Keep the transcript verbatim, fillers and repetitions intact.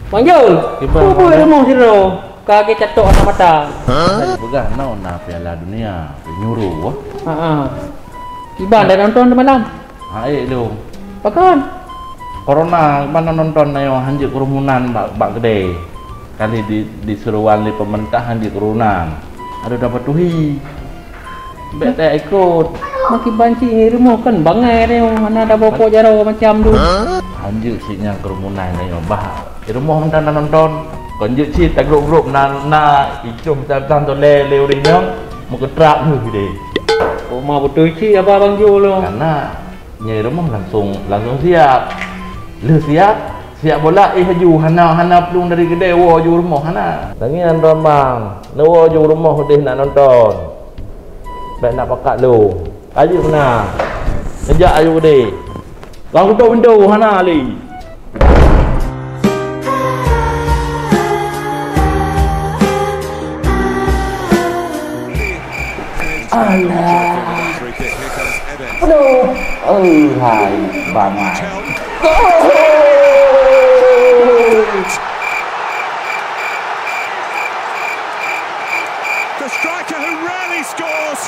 Bang Jul, kiban, Bang Jul. Rumoh sidroe ka geujak catok aneuk mata. Hah? Tadi peugah na, na Piala Dunia, nyuruh. Ha ah. Kiban, dah nonton semalam? Ha, eh, lom. Pakon? Corona, mana nonton na nyoe, hanjeuet kerumunan bak, bak keudè. Kali di, disuruhan lé pemerintah hanjeuet kerumunan. Aduh, dapat tuhi. Bèk taikot. Makin banci di rumoh kan bangai deh, mana ada bopok jaroe macam tu. Hanjeuet sit nyan kerumunan nyoe bah. Di rumoh mantong na nonton. Kon jeuet sit ta grup-grup na, na icong mantong tu lé, lé ureueng nyoe meukeutrak lheueh deh. Oma beutôi cit apa Bang Jul tu. Karena nyoe rumoh langsung, langsung siap. Lheueh siap, siap bola, eh, aju hana, hana plueng dari keudè woe aju rumoh hana. Tangian droe bang, neuwoe aju rumoh udeh nak nonton. Bèk nak pakat lôn. Ajeuk na. Neujak ayu deh. Lam kutok pintoe hana lé. Alah. Aduh. Oh, hai, bangai. Goal! The striker who rarely scores.